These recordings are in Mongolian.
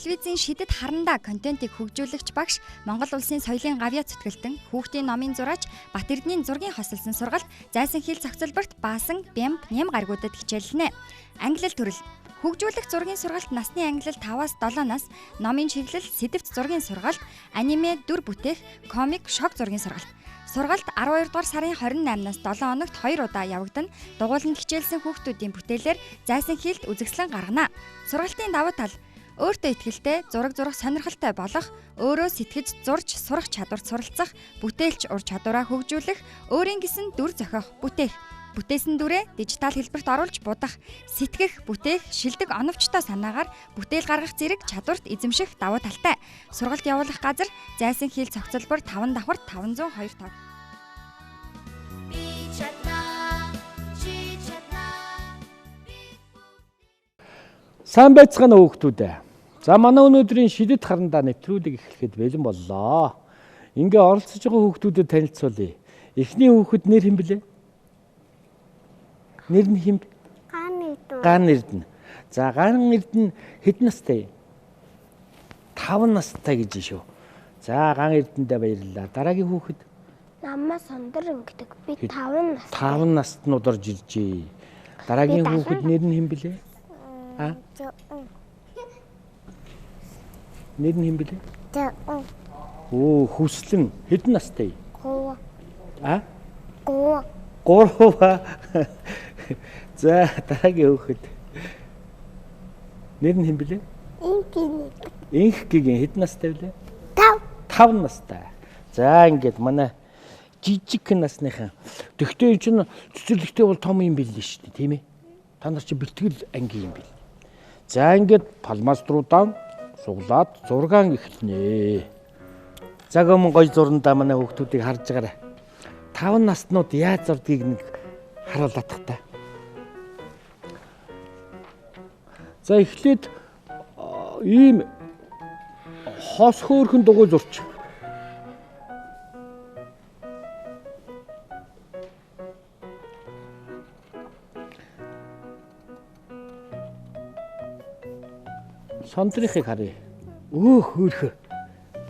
телевизийн шидэт харандаа контентыг хөгжүүлэгч багш, Монгол улсын соёлын гавьяа зүтгэлтэн, хүүхдийн номын зураач Бат Эрдэнийн зургийн хосолсон сургалт зайсан хэл зохицолборт Баасан, Бямб, Ням гаригуудад хичээллэнэ. Ангилал төрөл. Хөгжүүлэх зургийн сургалт насны ангилал 5-аас 7 нас, номын чиглэл, сэдэвт зургийн сургалт, аниме, дүр бүтээх, комик, шог зургийн сургалт. Сургалт 12 дугаар сарын 28-наас 7 хоногт 2 удаа явагдана. Дугууланд хичээлсэн хүүхдүүдийн бүтээлээр зайсан хилд үзэсгэлэн гаргана. Сургалтын давуу тал: өөртөө итгэлтэй, зураг зурах сонирхолтой болох, өөрөө сэтгэж зурж сурах чадварт суралцах, бүтээлч ур чадвараа хөгжүүлэх, өөрийн гэсэн дүр зохиох, бүтээх. Бүтээсэн дүрээ дижитал хэлбэрт оруулж будах, сэтгэх, бүтээх, шилдэг оновчтой санаагаар бүтээл гаргах зэрэг чадварт эзэмших давуу талтай. Сургалт явуулах газар зайсан хил цогцолбор 5 давхар 502 тав. Би чадна, чи чадна. Сайн байцгаана уу хүүхдүүд ээ. За манай өнөөдрийн шидэт харандаа нэвтрүүлэг эхлэхэд бэлэн боллоо. Ингээ оролцож байгаа хүүхдүүдэд танилцуулъя. Эхний хүүхэд нэр хэн блэ? Нэр нь хэн бэ? Ган Эрдэнэ. Ган Эрдэнэ. За Ган Эрдэнэ хэдэн настай? 5 настай гэж шүү. За Ган Эрдэнэдээ баярлалаа. Дараагийн хүүхэд Намаа Сондөр гэдэг. Би 5 нас. 5 настнууд орж иржээ. Дараагийн Би хүүхэд нэр нь хэн блэ? А? Нэр нь хэн блэ? Өө Хүслэн хэдэн настай? 3. А? 3. 3. За дараагийн хүүхэд нэр нь хэн блэ? Ингийн. Инх гигэн хэдэн настай блэ? 5. 5 настай. За ингээд манай жижиг насныхан. Тэгвэл энэ чинь цэцэрлэгтэй бол том юм билээ шүү дээ, тийм ээ? Та нар чи бэлтгэл анги юм бил. За ингээд палмаструудаа суглаад зургаан эхэлнэ. За гомн гой зурандаа манай хүүхдүүдийг харж байгаарай. 5 наснууд яаж зурдгийг нэг харуулах та. За эхлээд ийм хос хөөрхөн дугуй зурчих. Сондрынхыг харъя. Өө хөөрхө.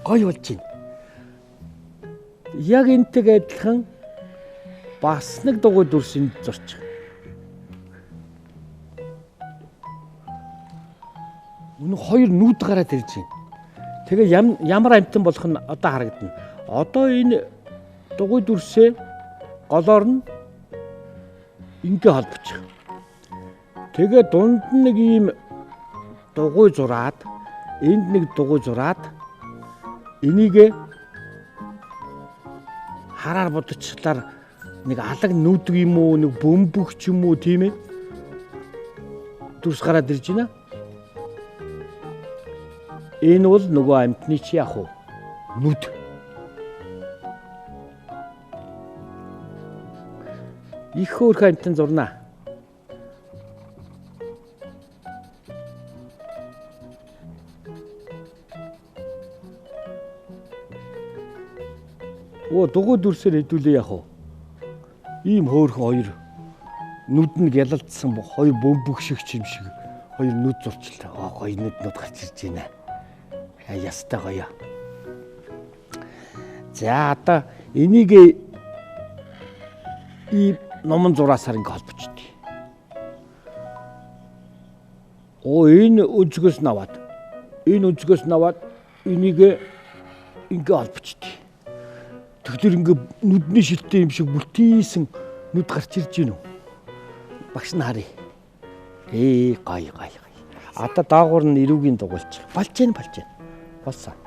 Гоё болж байна. Яг энтэйг адилхан бас нэг дугуй дүрс энд зурчих. Үнэ хоёр нүд гараад ирж байна. Тэгээ ямар амтан болох нь одоо харагдана. Одоо энэ дугуй дүрсээ голоор нь ингээ холбочих. Тэгээ дунд нь нэг ийм дугуй зураад, энд нэг дугуй зураад энийг хараар бодчихлаар нэг алаг нүдэг юм уу, нэг бөмбөг ч юм уу, тийм ээ? Дүрс гараад ирж байна. Энэ бол нөгөө амьтны чи яах вэ? Нүд. Их хөөрхөн амьтан зурнаа. Оо дугуй дүрсээр хэдүүлээ яах вэ? Ийм хөөрхөн хоёр нүд нь гялалдсан хоёр бөмбөг шиг юм шиг хоёр нүд зурчлаа. Аа гоё нүднүүд гарч ирж байна. Ястай гоё. За одоо энийг ийм номон зураасаар ингээ холбочтой. Оо энэ үзгээс наваад энэ үзгээс наваад энийг ингээ холбочтой. Тэгэхээр ингээ нүдний шилтэй юм шиг бүтээсэн нүд гарч ирж гинүү. Багш нь харъя. Ээ гоё гоё гоё. Одоо доогуур нь эрүүгийн дугуйлчих. Болж гин болж гин. Болсон.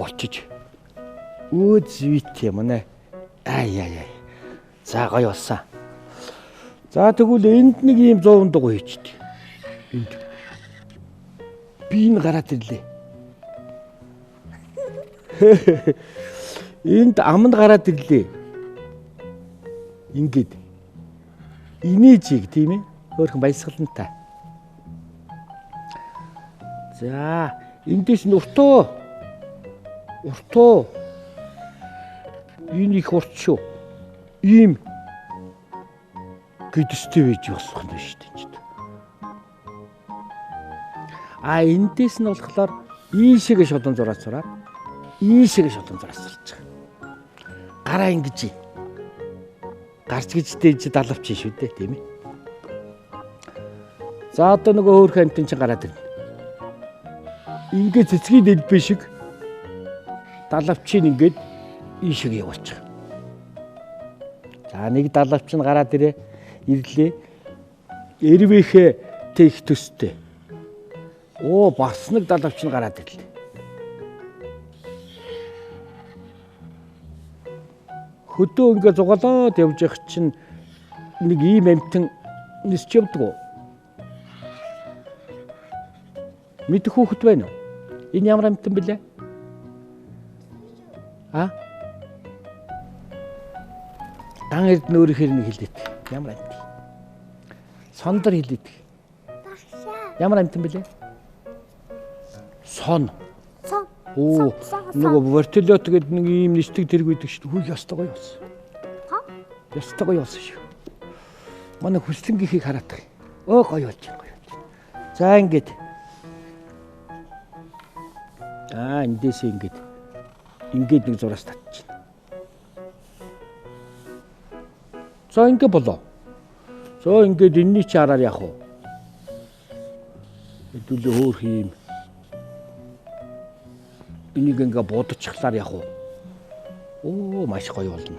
Болчиж. Өө зүйтэй манай. Ай ай ай. За гоё болсон. За тэгвэл энд нэг ийм 100 дугуй хийчихдээ. Энд. Би энэ гараад ирлээ. Энд аманд гараад ирлээ. Ингээд. Инээжийг тийм ээ. Хөөрхөн баясгалантай. За эндээс нь уртуу. Уртуу. Энэ их урт шүү. Ийм гэдэстэй байж болох нь шүү дээ. А эндээс нь болохоор ийшээгээ шулуун зураас зураад ийшээгээ шулуун зураас зурж байгаа. Гараа ингэж гарч гэж дэж далавч шүү дээ, тийм ээ. За одоо нөгөө хөөрхөн амтэн чинь гараад ирнэ. Ингээд цэцгийн дэлбэ шиг далавчийг ингээд ийшээ явуулчих. За нэг далавч нь гараад ирлээ. Эрвээхээ тех төстэй. Оо бас нэг далавч нь гараад ирлээ. Хөдөө ингээд зугаалаад явж явах чинь нэг ийм амтан нисч явдаг уу? Мэдэх хүүхэд байна уу? Энэ ямар амтан бэлээ? А? Дан эрдэнэ өөрийнхөө нэг хэлээд. Ямар амт? Сондөр хэлээд. Ямар амтан бэлээ? Сон. Сон. Оо, нөгөө вертолет гэдэг нэг ийм нисдэг тэрэг байдаг шүү дээ. Хүй, ёстой гоё болсон. Ёстой гоё болсон шүү. Манай хүслэнгийнхийг хараад тах. Өө гоё болж байна, гоё болж байна. За ингээд. Аа, эндээсээ ингээд. Ингээд нэг зураас татчихна. За ингээд болоо. За ингээд энэний чи араар яах вэ? Хэдүүлээ өөр хийм. Энийг ингээ будчихлаар яах вэ? Оо, маш гоё болно.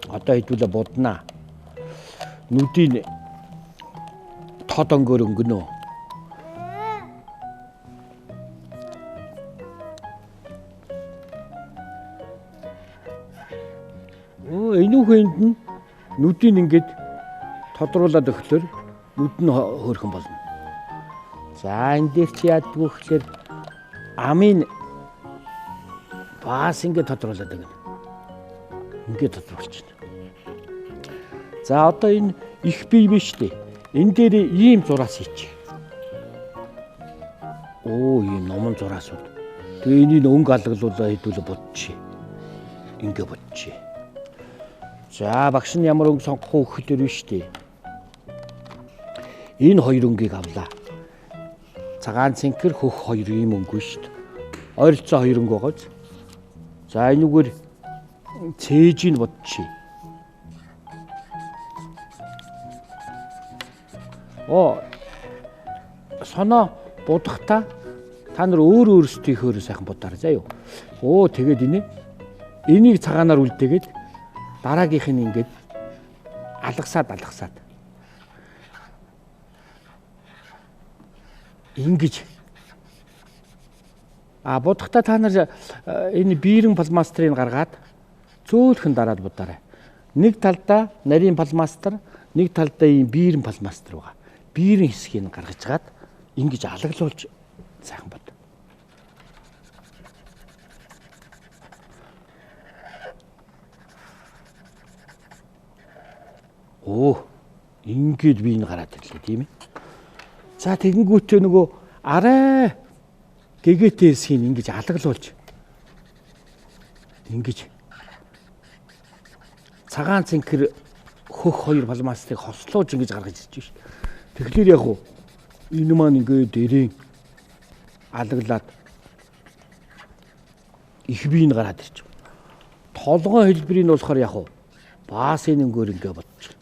Одоо хэдүүлээ буднаа. Нүдийн тод өнгөөр өнгөнө. Оо, энүүхэнд нь нүдийн ингээд тодруулаад өгөхлөөр нүд нь хөөрхөн болно. За энэ дээр чи яадгүй гэхлээр амын бас ингээд тодруулаад өгнө. Ингээд тодруулчихна. За одоо энэ их бие биш үү? Энэ дээр ийм зураас хийчих. Оо, ийм номон зураасууд. Тэгээ энийг өнгө алгалуулаа хэдүүлээ бодчих. Ингээ бодчих. За багш нь ямар өнгө сонгох вэ гэхлээр биш үү? Энэ хоёр өнгийг авлаа. Цагаан цэнхэр хөх хоёр ийм өнгө шүү дээ. Ойролцоо хоёр өнгө байгааз. За энүүгээр цээжийг бодчих. Оо, соноо будахта та нар өөр өөрсдийнхөөрөө сайхан будаарай заа юу. Оо тэгээд энийг цагаанаар үлдээгээд дараагийнх нь ингээд алгасаад ингэж. А будахта та нар энэ биерэн пластмастрыг гаргаад зөөлхөн дараад будаарай. Нэг талдаа нарийн пластмастр, нэг талдаа ийм биерэн пластмастр байгаа. Биерэн хэсгийг гаргаж гаад ингэж алаглуулж сайхан бод. Оо, ингээд би энэ гараад ирлээ, тийм ээ. За тэгэнгүүтээ нөгөө арай гэгээтэй хэсгийг ингэж алаглуулж ингэж цагаан цэнхэр хөх хоёр пластмассыг хослуулж ингэж гаргаж ирж шээ. Тэгэхээр яг уу энэ маань ингээд дэрэн алаглаад их бие нь гараад ирж. Толгойн хэлбэрийг нь болохоор яг уу баас энэ өнгөөр ингээ бодчих.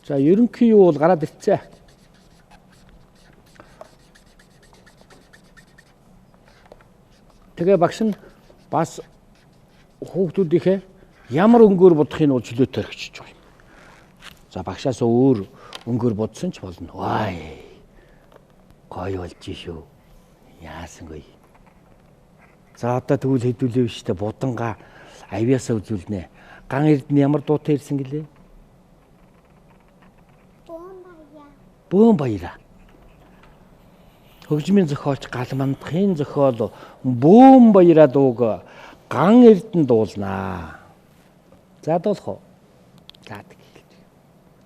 За ерөнхий юу бол гараад ирцээ. Тэгээ багш нь бас хүүхдүүдийнхээ ямар өнгөөр бодохыг нь чөлөөтэй орхичих юм. За багшаас өөр өнгөөр бодсон ч болно. Вай. Гоё болж шүү. Яасан гоё. За одоо тэгвэл хэдүүлээ биш үү? Будангаа авьяасаа үзүүлнэ. Ган эрдэнэ ямар дуутай ирсэн гэлээ? Бөөн баяраа. Хөгжмийн зохиолч Галмандахын зохиол Бөөн баяраа дууг Ган эрдэнэ дуулнаа. За дуулах уу? За тэг.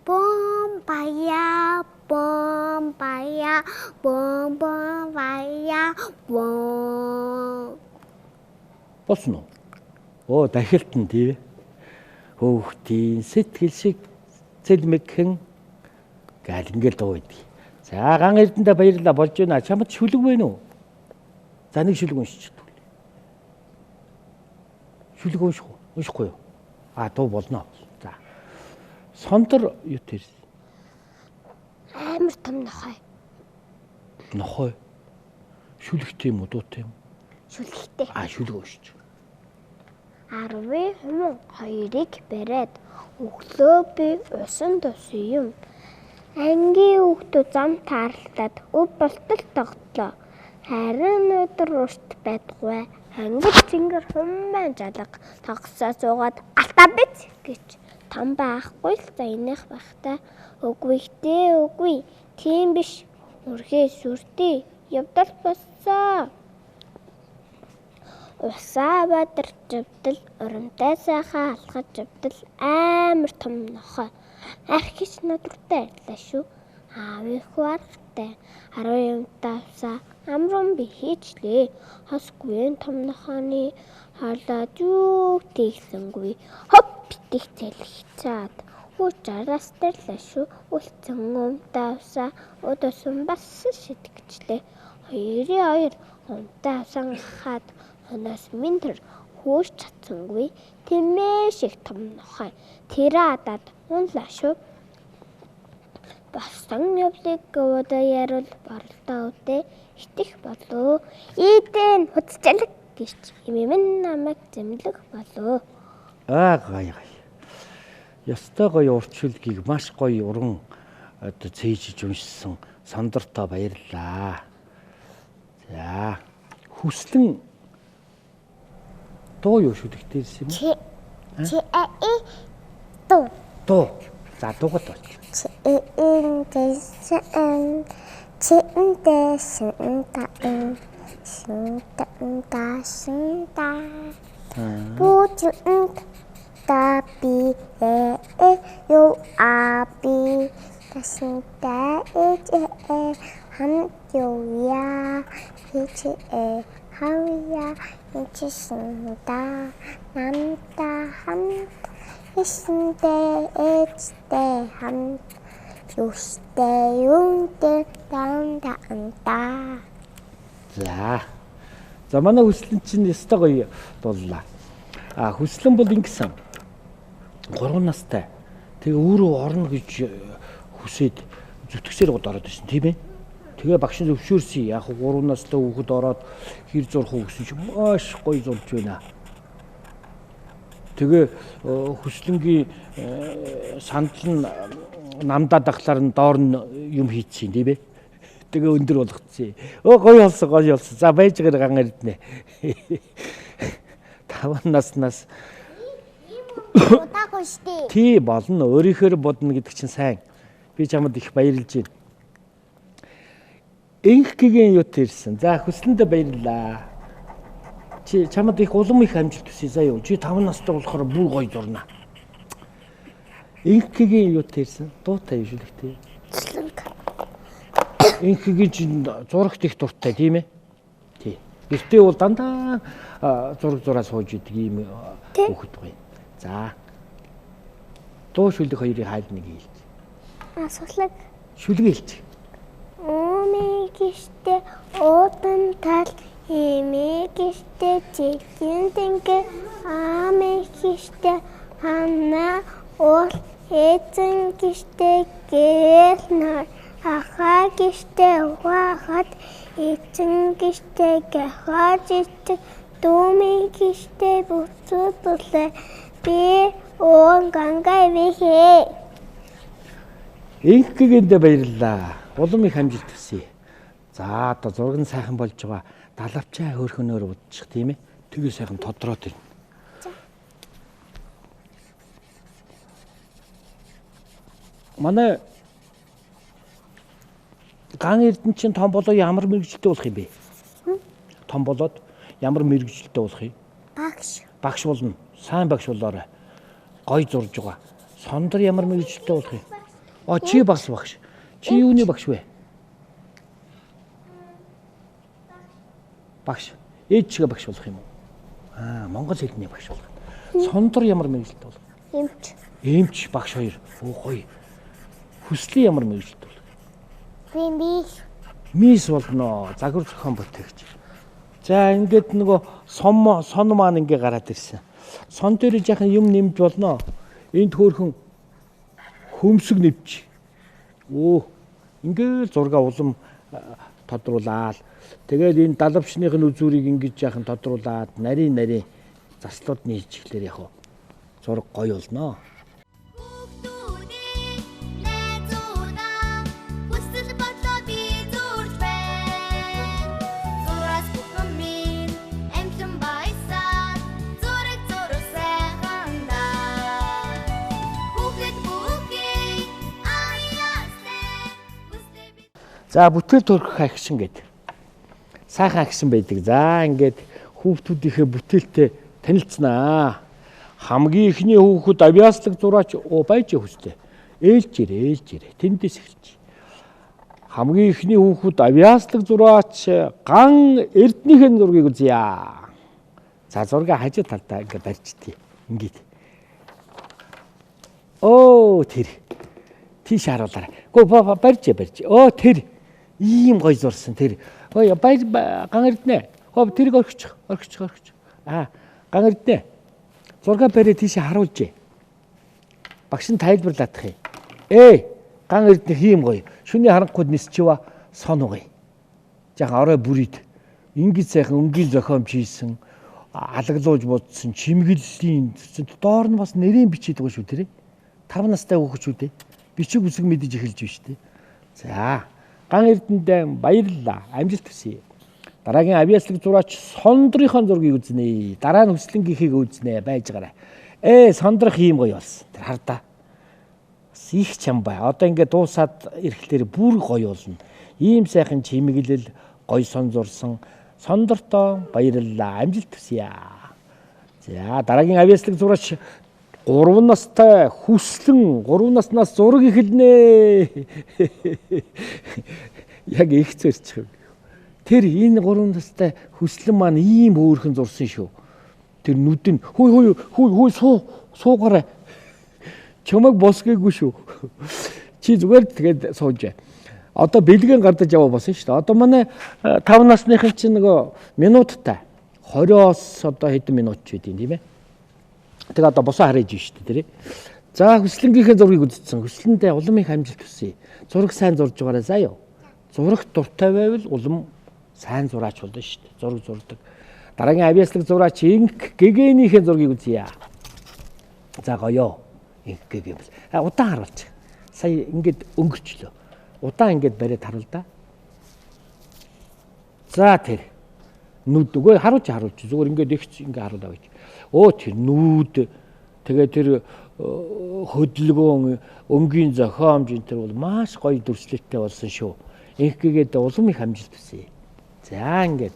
Бөөн баяа, бөөн баяа, бөөн бөөн баяа, бөөн. Болсон уу? Оо дахилт нь тий. Хөөхтийн сэтгэл шиг цэлмэгхэн Гээл ингээл дуу байдаг. За ган эрдэндээ баярлалаа болж байна. Чамд шүлэг байна уу? За нэг шүлэг уншиж чадвал. Шүлэг унших уу? Уншихгүй юу? А дуу болно. За. Сондор юу тэр? Амар том нохой. Нохой. Шүлэгтэй юм уу, дуутай юм? Шүлэгтэй. А шүлэг уншиж. 10 хуман 2-ыг бариад өглөө би усан тус юм. Ангийн хүүхдүүд зам таарлаад өв болтол тогтлоо. Харин өдөр урт байдгүй. Ангид цэнгэр хумбайн жалга тогсоо суугаад алтаа биз гэж том байхгүй л за инех байх та. Үгүй ихтэй үгүй. Тийм биш. Үргээ сүрдээ. Явдал боссоо. Усаа бадарч явдал, урамтай сайхан алхаж явдал амар том нохой. Арх гэж надруутай ярьлаа шүү. Аавын хүү аргатай. 10 юмтай авсаа амран би хийчлээ. Хосгүй том нохойны хоолой зүг тэгсэнгүй. Хоп битгий цэлхчаад. Хүү жараас тэрлээ шүү. Үлцэн умтай авсаа өдөөсөн бас шитгэжлээ. 2-2 умтай авсан хаад хоноос минь тэр хүүш чадсангүй. Тэмээ шиг том нохой. Тэрэ адаад унлаа шүү. Болсон явдлыг говьдоо яриул боролдоо өвдөө хитэх болов. Ийдэн хуцчалаг гэж хэмээн намайг зэмлэх болов. Аа гоё гоё. Ёстой гоё урт шүлгийг маш гоё уран одоо цээжиж уншсан Сондортой баярлалаа. За хүслэн дуу юу шүлэгтэй юм уу? Чи чи э и дуу. Дуу. За дуугаад болж. Чи эн дэсэн чи эн дэсэн та эн шин та эн та шин та бу чи эн та би э э ю а би та шин та э ч э хам ю я хи чи э хав я ин чи шин та нам та хам Ишэнтэй ээжтэй хамт юустай юунтэй дан дан та. За. За манай хүслэн чинь ёстой гоё дууллаа. А хүслэн бол ингэсэн. 3 настай. Тэгээ өөрөө орно гэж хүсээд зүтгэсээр гол ороод ирсэн тийм ээ. Тэгээ багш нь зөвшөөрсөн. Яг 3 настай хүүхэд ороод хэр зурх уу гэсэн чинь маш гоё зурж байна. Тэгээ хүслэнгийн сандал нь намдаа дахлаар нь доор нь юм хийцэн тийм ээ. Тэгээ өндөр болгоцсон. Өө гоё болсон гоё болсон. За байж байгаа ган эрдэнэ. 5 наснаас Удаагүй штэ. тий болно. Өөрийнхөө бодно гэдэг чинь сайн. Би чамд их баярлж байна. Инх гэгийн юу тэрсэн. За хүслэндээ баярлалаа. Чи чамд их улам их амжилт хүсье заа юу. Чи 5 настай болохоор бүр гоё зурна. Инх гэгийн юу тэрсэн. Дуутай юм шүлэгтэй. Цэцлэг. Инх гэгийн чинь зурагт их дуртай тийм ээ. Тий. Гэртээ бол дандаа зураг зураа сууж идэг ийм хүүхэд гоё. За. Дуу шүлэг хоёрын хайл нэг хэлж. Асуулаг. Шүлэг хэлж. Өмнө гişтэй удан тал эмээ гişтэй жилийн тэнгэр аамын гişтэй хана уул эзэн гişтэй гэрэл нар ахаа гişтэй ухаахад эзэн гişтэй гахаж ичдэг дүүмийн гişтэй буцуудулаа би уун ганга вихэ. Инх гэгэндээ баярлалаа. Улам их амжилт хүсье. За одоо зураг нь сайхан болж байгаа. Далавчаа хөөрхөнөөр удчих тийм ээ. Тэгээ сайхан тодроод ирнэ. Манай ган эрдэнэ чинь том болоо ямар мэргэжилтэй болох юм бэ? Том болоод ямар мэргэжилтэй болох юм? Багш. Багш болно. Сайн багш болоорой. Гой зурж байгаа. Сондөр ямар мэргэжилтэй болох юм? А чи бас багш. Чи юуны багш вэ? Багш. Ээж чигээ багш болох юм уу? Аа, монгол хэлний багш болох. Сондор ямар мэргэжилтэй болох? Эмч. Эмч багш хоёр. Оо гоё. Хүслийн ямар мэргэжилт бол? Би мис. Мис болно. Загвар зохион бүтээгч. За ингээд нөгөө сон сон маань ингээ гараад ирсэн. Сон дээр жаахан юм нэмж болно. Энд хөөхөн хөмсөг нэвч. Өө ингээл зурга улам тодруулаад тэгээд энэ далавчных нь үзүүрийг ингэж жаахан тодруулаад нарийн нарийн заслууд нь хийчихлээр яг зураг гоё болно. Хүүхдүүдээ найзуудаа хүсэл бодлоо би зурж байна. Зураас бүхэн минь амлан баясаар зураг зураг сайхан даа. Хүүхэд бүхий аяастай хүслээ би За бүтээл төрөх агшин гэдэг. Сайхан агшин байдаг. За ингээд хүүхдүүдийнхээ бүтээлтэй танилцсанаа. Хамгийн эхний хүүхэд авьяаслаг зураач оо байж хүстэй. Ээлж ирээ, ээлж ирээ. Тэндээс эхэлж. Хамгийн эхний хүүхэд авьяаслаг зураач ган эрднийхэн зургийг үзье. За зургийг хажуу талдаа ингээд барьчдээ. Ингээд. Оо тэр. Тийш харуулаарай. Гөө барьж барьж. Оо тэр ийм гоё зурсан тэр. Ой баяр ган эрдэнэ. Хөө тэрийг орхичих, орхичих, орхичих. Аа ган эрдэнэ. Зураг бариа тийш харуулжээ. Багш нь тайлбарлаадах юм. Ээ ган эрдэнэ ийм гоё. Шүний харанхуйд нисчива сон угъя. Жаахан орой бүрийд ингэж сайхан өнгийн зохиомж хийсэн алаглууж будсан чимгэллийн доор нь бас нэрийн бичээд байгаа шүү тэр. 5 настай хүүхэд шүү дээ. Бичиг үсэг мэдэж эхэлж байна шүү дээ. За ган эрдэнэдээ баярлалаа. Амжилт хүсье. Дараагийн авьяаслаг зураач сондрынхон зургийг үзнэ. Дараа нь хүслэнгийнхийг үзнэ байж гараа. Сондрох ийм гоё болсон. Тэр хардаа. Бас их чам бай. Одоо ингээд дуусаад ирэхлээр бүр гоё болно. Ийм сайхан чимэглэл гоё сон зурсан. Сондортой баярлалаа. Амжилт хүсье. За дараагийн авьяаслаг зураач 3 настай хүслэн 3 наснаас зураг эхэлнэ. Яг их зөрчих юм. Тэр энэ 3 настай хүслэн маань ийм хөөрхөн зурсан шүү. Тэр нүд нь хүй хүй хүй хүй суу суугаарай. Чамайг босгоогүй шүү. Чи зүгээр тэгээд сууж. Одоо бэлгэн гардаж яваа болсон шүү дээ. Одоо манай 5 насныхан чинь нөгөө минуттай 20-оос одоо хэдэн минут ч үгүй тийм ээ. Тэгээ одоо босоо харж шүү дээ тэр. За хүслэнгийнхээ зургийг үзсэн. Хүслэндээ улам их амжилт хүсье. Зураг сайн зурж байгаарай заа юу. Зурагт дуртай байвал улам сайн зураач болно шүү дээ. Зураг зурдаг. Дараагийн авьяаслаг зураач инк гэгээнийхээ зургийг үзье. За гоёо. Инк гэгээ бол. А удаан харуулчих. Сая ингээд өнгөрчлөө. Удаан ингээд бариад харуул да. За тэр. Нүд үгүй харуулж харуулж зүгээр ингээд их ингээд харуулаа гэж. Өө тэр нүд тэгээ тэр хөдөлгөөн өнгийн зохиомж энэ тэр бол маш гоё дүрслэлтэй болсон шүү. Инх гэгээд улам их амжилт хүсье. За ингээд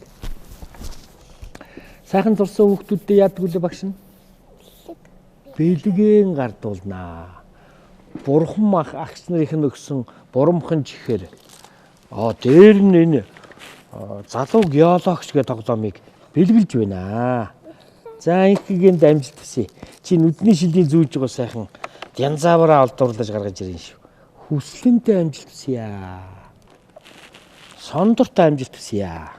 сайхан зурсан хүүхдүүдтэй яадаг үлээ багш нь? Бэлгээн гардуулнаа. Бурхан агч нарын нь өгсөн бурамхан чихэр. Дээр нь энэ залуу геологч гэдэг тоглоомыг бэлгэлж байна. За инхгэнд амжилт хүсье. Чи нүдний шилдийн зүүж байгаа сайхан янзаавраа олдуурлаж гаргаж ирэн шүү. Хүслэнтэй амжилт хүсье. Сондортой амжилт хүсье.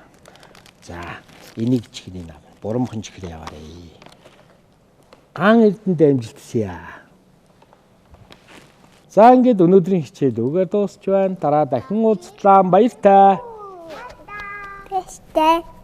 За энийг чихний нав. Бурамхан чихрээ яваарэ. Ган эрдэнэд амжилт хүсье. За ингээд өнөөдрийн хичээл үгээр дуусч байна. Дараа дахин уулзлаа. Баяртай. Баяртай.